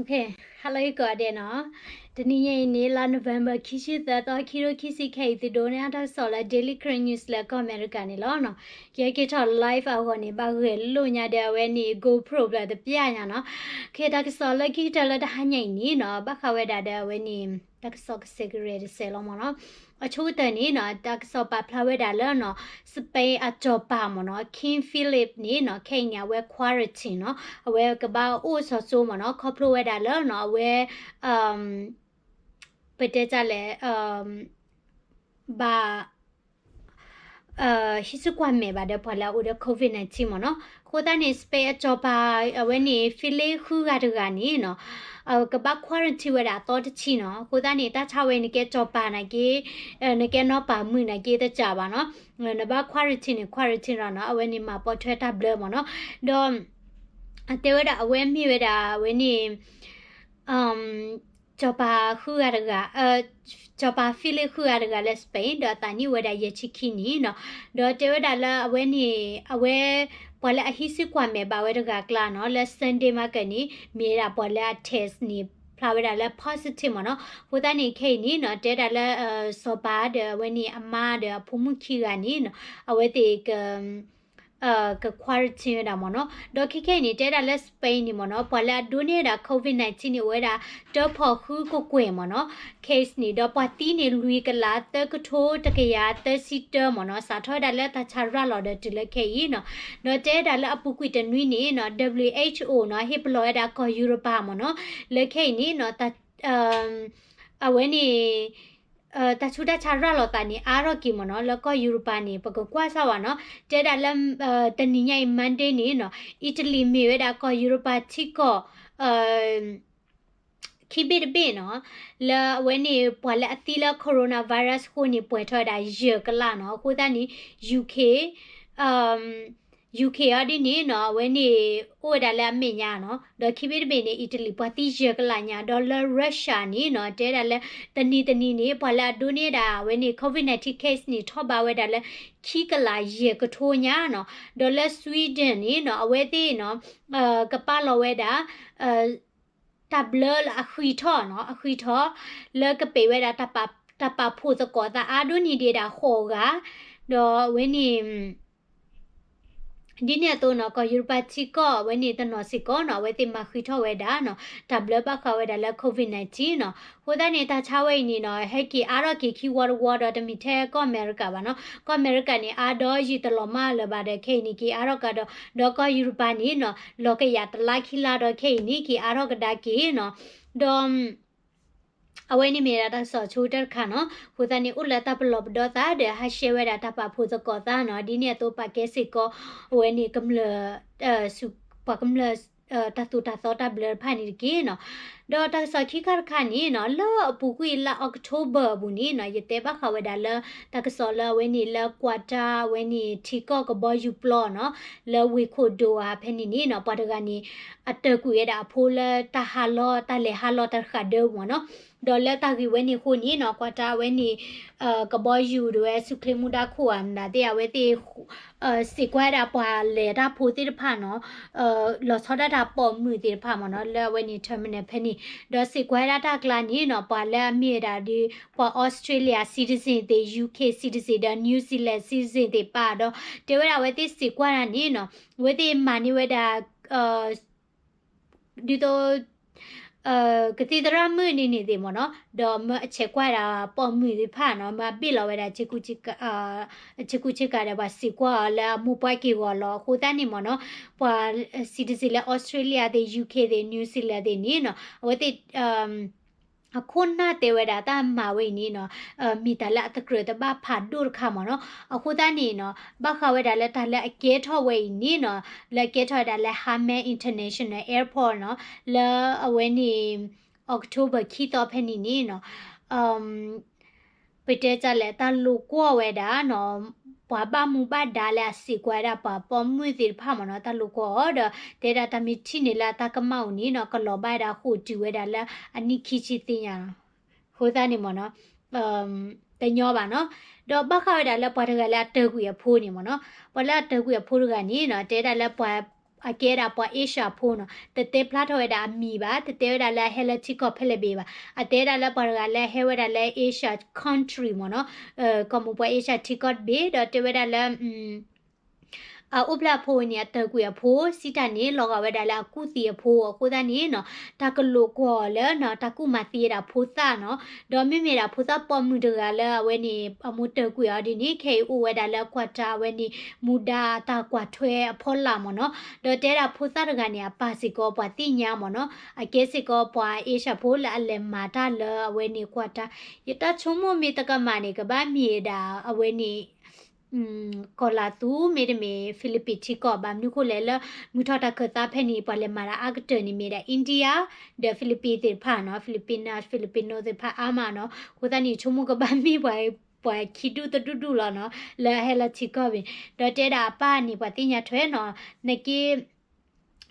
Okay, hello ကိးဂၤဒဲးနီၤ. တနံၤညါအံၤန့ၣ် လါ November ခံဆံသၢသီ ခံကထိခံဆံ ခဲအံၤ သုဒိးန့ၢ်အါတၢ်ကစီၣ်လၢ Daily Karen News လၢကီၢ်အမဲရကၤန့ၣ်လီၤနီၤ. ယဟဲက့ၤထီၣ် live အဂီၢ်န့ၣ် ဘၣ်ဂဲၤလိာ်ညါဒီးအဝဲန့ၣ် GoPro ဘျီတပျၢ်ညါနီၤ. Okay, တၢ်ကစီၣ်လၢခံကတၢၢ်လၢတဟါညါအံၤန့ၣ်နီၤ ဘၣ်ဃးဝဲဒၣ်ဒီးအဝဲန့ၣ် တၢ်ကစီၣ်ကစဲးကရဲးတစဲးလီၤမ့ၢ်နီၤ. အဆိကတၢၢ်န့ၣ်နီၤ တၢ်ကစီၣ်ပာ်ဖျါဝဲဒၣ်လၢနီၤ Spain အစီၤပၤမ့ၢ်နီၤ King Philip န့ၣ်နီၤ ခဲအံၤန့ၣ် အဝဲ quarantine နီၤ အဝဲကဘၣ်အိၣ်စီၤစိမ့ၢ်နီၤ ခီဖျိဝဲဒၣ်လၢနီၤ အဝဲ ပတဲတၢ်လဲၣ် ဘၣ် ဟံးစုကွၢ်မဲာ်ဘၣ်ဒီးပှၤလၢအအိၣ်ဒီး COVID nineteen မ့ၢ်နီၤ. အဃိသတးန့ၣ် Spain အစီၤပၤ အဝဲန့ၣ် Philip ဃုဂၤတဂၤန့ၣ်နီၤ ကဘၣ် quarantine ဝဲဒၣ်အသီတဆံနီၤ. အဃိသတးန့ၣ် တၢ်ဆါဝဲနကဲစီၤပၤနာ်က့ နကဲနီၢ်ပၤမုၣ်နာ်က့တစၢ်ဘၣ်နီၤ. နဘၣ် quarantine န့ၣ် quarantine လီၤနီၤ အဝဲန့ၣ်မၤပိာ်ထွဲတၢ်ဘျၢမ့ၢ်နီၤ. ဒီး တဲဝဲဒၣ်အဝဲမ့ၢ်ဝဲဒၣ် အဝဲန့ၣ် စီၤပၤဃုဂၤတဂၤ စီၤပၤ Philip ဃုဂၤတဂၤလၢ Spain ဒီးအသးနံၣ်အိၣ်ဝဲဒၣ်ယဲၢ်ဆံခံနံၣ်နီၤ. ဒီးတဲဝဲဒၣ်လၢအဝဲန့ၣ် အဝဲ ပှၤလၢအဟံးစုကွၢ်မဲာ်ဘၣ်ဝဲတဂၤအကျါနီၤ လၢ Sunday market န့ၣ် မ့ၢ်ဝဲဒၣ်ပှၤလၢအ test န့ၣ် ဖျါဝဲဒၣ်လၢ positive မ့ၢ်နီၤ. အဃိသတးန့ၣ်ခဲအံၤန့ၣ်နီၤ တဲဒၣ်လၢ စီၤပၤဒီးအဝဲန့ၣ်အမါဒီးအဖိမုၣ်ခံဂၤန့ၣ်နီၤ အဝဲသ့ၣ်က က quarantine ဝဲဒၣ်မ့ၢ်နီၤ. ဒီးခဲခဲအံၤန့ၣ် တဲဒၣ်လၢ Spain န့ၣ်မ့ၢ်နီၤ ပှၤလၢအဒိးန့ၢ်ဝဲဒၣ် COVID nineteen န့ၣ် အိၣ်ဝဲဒၣ် တၢဖီၣ်ဃုကကွဲၢ်မ့ၢ်နီၤ case န့ၣ် ဒီးပှၤသံန့ၣ် လွံၢ်ကလး သၢကထိတကယၤသၢဆံတၢမ့ၢ်နီၤ. စးထီၣ်ဝဲဒၣ်လၢတၢ်ဆါရၤလီၤဒီးတုၤလၢခဲအံၤနီၤ. ဒီးတဲဒၣ်လၢအပူၤကွံာ်တနွံန့ၣ်နီၤ WHO နီၤ ဟ့ၣ်ပလီၢ်ဝဲဒၣ်ကီၢ်ယူရပၤမ့ၢ်နီၤ လၢခဲအံၤန့ၣ်နီၤ အဝဲန့ၣ် တၢ်ဆူးတၢ်ဆါရၤလီၤသးန့ၣ် အါထီၣ်က့ၤမ့ၢ်နီၤ လၢကီၢ်ယူရပၤန့ၣ် ပကကွၢ်စၢ်ဝဲနီၤ. တဲဒၣ်လၢ တနံၤညါအံၤ Monday န့ၣ်နီၤ Italy မ့ၢ်ဝဲဒၣ်ကီၢ်ယူရပၤထံကီၢ် ခံဘ့ၣ်တဘ့ၣ်နီၤ လၢအဝဲန့ၣ် ပှၤလၢအသံလၢ coronavirus အဃိန့ၣ် ပှဲၤထီၣ်ဝဲဒၣ်ယဲၢ်ကလးနီၤ. အဃိသတးန့ၣ် UK UK အီၤဒ်န့ၣ်နီၤ အဝဲန့ၣ် အိၣ်ဝဲဒၣ်လၢအမဲာ်ညါနီၤ ဒီးခံဘ့ၣ်တဘ့ၣ်န့ၣ် Italy ပှၤသံယဲၢ်ကလးညါ ဒီးလၢ Russia န့ၣ်နီၤ တဲဒၣ်လၢ တနံၤတနံၤန့ၣ် ပှၤလၢအဒိးန့ၢ်ဒၣ် အဝဲန့ၣ် COVID nineteen case န့ၣ် ထီၣ်ဘးဝဲဒၣ်လၢ ခံကလးယဲၢ်ကထိညါနီၤ. ဒီးလၢ Sweden န့ၣ်နီၤ အဝဲသ့ၣ်နီၤ ကပာ်လီၤဝဲဒၣ် တၢ်ဘျၢလၢအဃံးထီၣ်နီၤ အဃံးထီၣ် လၢကပံာ်ဝဲဒၣ် တၢ်ပာ်ဖှိၣ်သကိးသးအါဒိၣ်န့ၢ်ဒံးဒၣ်ဃိးဂၤ ဒီးအဝဲန့ၣ် ဒ်န့ၣ်အသိးနီၤ ကီၢ်ယူရပၤထံကီၢ်အဝဲန့ၣ်တနီၤစ့ၢ်ကီးနီၤ အဝဲသ့ၣ်မၤဃံးထီၣ်ဝဲဒၣ်နီၤ တၢ်ဘျၢဘၣ်ဃးဝဲဒၣ်လၢ COVID nineteen နီၤ. အဃိသတးန့ၣ် တၢ်ဆါဝဲအံၤန့ၣ်နီၤ ဟဲက့ၤအါထီၣ်က့ၤခံဝီတဝီဒီး တမ့ၢ်ထဲကီၢ်အမဲရကၤဘၣ်နီၤ. ကီၢ်အမဲရကၤန့ၣ် အါဒီးယံာ်တလီၤမၢ်လၢၤဘၣ်ဒီး ခဲအံၤန့ၣ် က့ၤအါထီၣ်ကဒီး ဒီးကီၢ်ယူရပၤန့ၣ်နီၤ လီၤကယၤတလါခံလါဒီး ခဲအံၤန့ၣ် က့ၤအါထီၣ်ကဒါက့ၤနီၤ. ဒီး အဝဲန့ၣ်မ့ၢ်ဒၣ်တၢ်ကစီၣ်ဆိကတၢၢ်တခါနီၤ. အဃိသတးန့ၣ် အိၣ်လၢတၢ်ပလီၢ်ပဒီသးဒီး ဟးဆှဲးဝဲဒၣ်တၢ်ပာ်ဖှိၣ်သကိးသးနီၤ. ဒ်န့ၣ်အသိးပာ်ကဲစ့ၢ်ကီး အဝဲန့ၣ်ကမျၢၢ် ပှၤကမျၢၢ် တၢ်သိၣ်တၢ်သီတၢ်ဘျၢတဖၣ်န့ၣ်တက့ၢ်နီၤ. ဒီးတၢ်ကစီၣ်ခံခါတခါန့ၣ်နီၤ လၢအပူၤကွံာ်လါ October အပူၤန့ၣ်နီၤ ယတဲဘၣ်ဃးဝဲဒၣ်လၢ တၢ်ကစီၣ်လၢအဝဲန့ၣ်လၢကွၢ်တၢ်အဝဲန့ၣ်ထံကီၢ်ကဘီယူၤပျီနီၤ လၢဝ့ၢ်ခိၣ်ဒိၣ်ဧါဖဲန့ၣ်န့ၣ်နီၤ ပှၤတဂၤန့ၣ်အတၢၢ်ကွံာ်ဝဲဒၣ်အဖိလၢတၢ်ဟးလီၤ တၢ်လဲၤဟးလီၤတၢ်တဃၣ်ဒၢမ့ၢ်နီၤ. ဒီးလၢတၢ်ဂ့ၢ်ဝဲန့ၣ်အဃိန့ၣ်နီၤ ကွၢ်တၢ်အဝဲန့ၣ် ကဘီယူၤဒၣ်ဝဲဆူၣ်ချ့မူဒါခိၣ်ဧါမနုၤသ့ၣ် အဝဲသ့ၣ် စံးကွၢ်ဝဲဒၣ်ပှၤလဲၤတၢ်ဖိသ့ၣ်တဖၣ်နီၤ လီၤဆီဒၣ်တၢ်ပိာ်မုၣ်သ့ၣ်တဖၣ်မ့ၢ်နီၤ လၢအဝဲန့ၣ် terminal ဖဲန့ၣ် ဒီးစံးကွၢ်ဝဲဒၣ်တၢ်အကျါန့ၣ်နီၤ ပှၤလၢအမ့ၢ်ဝဲဒၣ်ဒီး ပှၤ Australia citizen သ့ၣ် UK citizen ဒီး New Zealand citizen သ့ၣ်ပၣ်ဒီး တဲဝဲဒၣ်အဝဲသ့ၣ်စံးကွၢ်တၢ်န့ၣ်နီၤ အဝဲသ့ၣ်မၤန့ၢ်ဝဲဒၣ် ဒ်သိး ကသံၣ်သရၣ်မုၣ်န့ၣ်န့ၣ်သ့ၣ်မ့ၢ်နီၤ ဒီးမ့ၢ်အဆဲးကွၢ်ဒၣ်ပိာ်မုၣ်သ့ၣ်တဖၣ်နီၤ မ့ၢ်အဘ့ၣ်လီၤဝဲဒၣ် ဆ့ကူဆ့ကၤဒီး ပှၤစံးကွၢ်အီၤလၢအမိၢ်ပှၢ်က့ၢ်ဂီၤလီၤ. အဃိသတးန့ၣ်မ့ၢ်နီၤ ပှၤ citizen လၢ Australia သ့ၣ် UK သ့ၣ် New Zealand သ့ၣ်န့ၣ်နီၤ အဝဲသ့ၣ် အခိၣ်နၢ်တဲဝဲဒၣ်တၢ်မၤဝဲအံၤန့ၣ်နီၤ မ့ၢ်တၢ်လၢအသကြၢးတဘၣ်ဖးဒိၣ်တခါမ့ၢ်နီၤ. အဃိသတးန့ၣ်နီၤ ဘၣ်ဃးဝဲဒၣ်လၢတၢ်လၢအကဲထီၣ်ဝဲအံၤန့ၣ်နီၤ လၢအကဲထီၣ်ဝဲဒၣ်လၢ Hamad International Airport နီၤ လၢအဝဲန့ၣ် October ခံသီဖဲန့ၣ်န့ၣ်နီၤ ပတဲတၢ်လဲၣ် တၢ်လိာ်ကွီၢ်ဝဲဒၣ်နီၤ ပှၤဘၣ်မူဘၣ်ဒါလၢအစံးကွၢ်ဝဲဒၣ်ပှၤပိာ်မုၣ်သ့ၣ်တဖၣ်မ့ၢ်နီၤ တၢ်လိာ်ကွီၢ်အီၤဒီး တဲဒၣ်တၢ်မ့ၢ်ထံၣ်န့ၢ်လၢအတၢ်ကမၣ်အိၣ်န့ၣ်နီၤ ကလီၤဘၣ်ဝဲဒၣ်ဃိာ်တုၤဝဲဒၣ်လၢအနံၣ်ခံဆံသ့ၣ်ညါနီၤ. အဃိသတးန့ၣ်မ့ၢ်နီၤ တညီဘၣ်နီၤ. ဒီးဘၣ်ဃးဝဲဒၣ်လၢပှၤတဂၤလၢအတၢၢ်ကွံာ်အဖိန့ၣ်မ့ၢ်နီၤ ပှၤလၢအတၢၢ်ကွံာ်အဖိတဂၤန့ၣ်နီၤ တဲဒၣ်လၢပှၤ အကဲဒၣ်ပှၤ Asia ဖိနီၤ, တတဲဖျါထီၣ်ဝဲဒၣ်အမံၤဘၣ်, တတဲဝဲဒၣ်လၢအဟဲလၢထံကီၢ်ဖဲလဲၣ်ဘ့ၣ်ဘၣ်, အတဲဝဲဒၣ်လၢပှၤတဂၤလၢဟဲဝဲဒၣ်လၢ Asia country မ့ၢ်နီၤ, ကီၢ်မိၢ်ပှၤ Asia ထံကီၢ်တဘ့ၣ်, ဒီးတဲဝဲဒၣ်လၢ အအိၣ်ဖျဲၣ်အဖိန့ၣ် အတၢၢ်ကွံာ်အဖိ စံးတၢ်န့ၣ် လီၤဂာ်ဝဲဒၣ်လၢအကူၣ်သံအဖိအဃိသတးန့ၣ်နီၤ, တၢ်ကလိာ်ကွီၢ်အီၤလၢနီၤ, တၢ်ကူၣ်မၤသံဝဲဒၣ်ဖိသၣ်နီၤ, ဒီးမ့မ့ၢ်ဒၣ်ဖိသၣ်ပိာ်မုၣ်တဂၤလၢအဝဲန့ၣ် အမိၢ်တၢၢ်ကွံာ်အီၤဒ်န့ၣ် ခဲအံၤအိၣ်ဝဲဒၣ်လၢကွၢ်တၢ်အဝဲန့ၣ် မူဒါအတၢ်ကွၢ်ထွဲအဖီလာ်မ့ၢ်နီၤ, ဒီးတဲဒၣ်ဖိသၣ်တဂၤန့ၣ် အပၢ်စ့ၢ်ကီးပှၤသ့ၣ်ညါမ့ၢ်နီၤ, အကဲစ့ၢ်ကီးပှၤ Asia ဖိလၢအလဲၤမၤတၢ်လၢအဝဲန့ၣ်ကွၢ်တၢ်, ယတၢ်ဆိကမိၣ်မ့ၢ်တကမၣ်န့ၣ် ကဘၣ်မ့ၢ်ဒၣ်အဝဲန့ၣ် ကီၢ်လၤသူ မ့တမ့ၢ် Philippine ထံကီၢ်ဘၣ်, မနုၤဃိလဲၣ်လၢ မုၢ်ထီၣ်တၢ်ခၢၣ်သးဖဲန့ၣ် ပှၤလဲၤမၤတၢ်အါကတၢၢ်န့ၣ်မ့ၢ်ဒၣ် India ဒီး Philippine သ့ၣ်တဖၣ်နီၤ, Filipina Filipino သ့ၣ်တဖၣ်အါမးနီၤ, အဃိသတးန့ၣ် ဆိကမိၣ်ကဘၣ်မ့ၢ်ပှၤ ပှၤခံဒူၣ်တဒူၣ်ဒူၣ်လီၤနီၤ, လၢအဟဲလၢထံကီၢ်ဖဲန့ၣ်, ဒီးတဲဒၣ်အပၢ်န့ၣ် ပှၤသ့ၣ်ညါထွဲနီၤ, နက့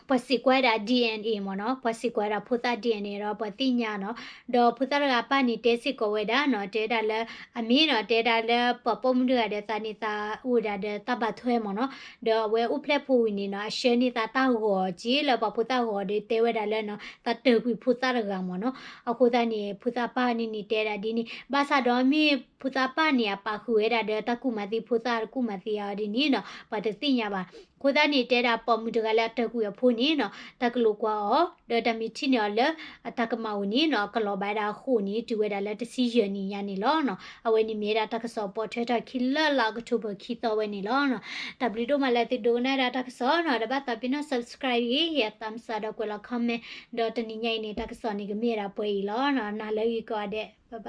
ပှၤစံးကွၢ်ဝဲဒၣ် DNA မ့ၢ်နီၤ, ပှၤစံးကွၢ်ဝဲဒၣ်ဖိသၣ် DNA ဒီးပှၤသ့ၣ်ညါနီၤ, ဒီးဖိသၣ်တဂၤအပၢ်န့ၣ်တဲစ့ၢ်ကီးဝဲဒၣ်နီၤ, တဲဒၣ်လၢ အမ့ၢ်နီၤ, တဲဒၣ်လၢပှၤပိာ်မုၣ်တဂၤဒီးသးန့ၣ်သးအိၣ်ဝဲဒၣ်ဒီးတၢ်ဘၣ်ထွဲမ့ၢ်နီၤ, ဒီးအဝဲအိၣ်ဖျဲၣ်ဖိဝံၤန့ၣ်နီၤ, အဆှၢန့ၢ်သးတၢ်ဂီၤက့လၢပှၤဖိသၣ်ဂီၤဒီးတဲဝဲဒၣ်လၢနီၤ, သးတၢၢ်ကွံာ်ဖိသၣ်တဂၤမ့ၢ်နီၤ, အဃိသတးန့ၣ် ဖိသၣ်ပၢ်န့ၣ်န့ၣ်တဲဒၣ်ဒ်န့ၣ်, ဘၣ်ဆၣ်ဒီးမ့ၢ်ဖိသၣ်ပၢ်န့ၣ် အပာ်ဃုာ်ဝဲဒၣ်ဒီးတၢ်ကူၣ်မၤသံဖိသၣ်တကူၣ်မၤသံအီၤဒ်န့ၣ်နီၤ, ပှၤတသ့ၣ်ညါဘၣ်. အဃိသတးန့ၣ် တဲဒၣ်ပိာ်မုၣ်တဂၤလၢအတၢၢ်ကွံာ်အဖိန့ၣ်နီၤ, တၢ်ကလိာ်ကွၢ်အီၤ, ဒီးတၢ်မ့ၢ်ထံၣ်န့ၢ်အီၤလၢ အတၢ်ကမၣ်အိၣ်န့ၣ်နီၤ, ကလီၤဘၣ်ဒၣ်အဃိန့ၣ် တုၤဝဲဒၣ်လၢတဆံယဲၢ်နံၣ်ညါန့ၣ်လီၤနီၤ. အဝဲန့ၣ်မ့ၢ်ဝဲဒၣ်တၢ်ကစီၣ်ပိာ်ထွဲထီၣ်ခံလၢလါအီးကထိဘၢၣ်ခံသီဝဲန့ၣ်လီၤနီၤ. တၢ်ဘျုးဒိၣ်မးလၢသုဒိကနၣ်ဒၣ်တၢ်ကစီၣ်နီၤ, ဒီးဘၣ်သးပ့ၤနီၣ် subscribe ဂ့ၤ ဟ့ၣ် thumbs up ဒီးကွဲးလီၤ comment, ဒီးတနံၤညါအံၤန့ၣ် တၢ်ကစီၣ်န့ၣ်ကမ့ၢ်ဝဲဒၣ်ပှဲၤအံၤလီၤနီၤ. နၤလၢဂ့ၤကိးဂၤဒဲး, bye bye.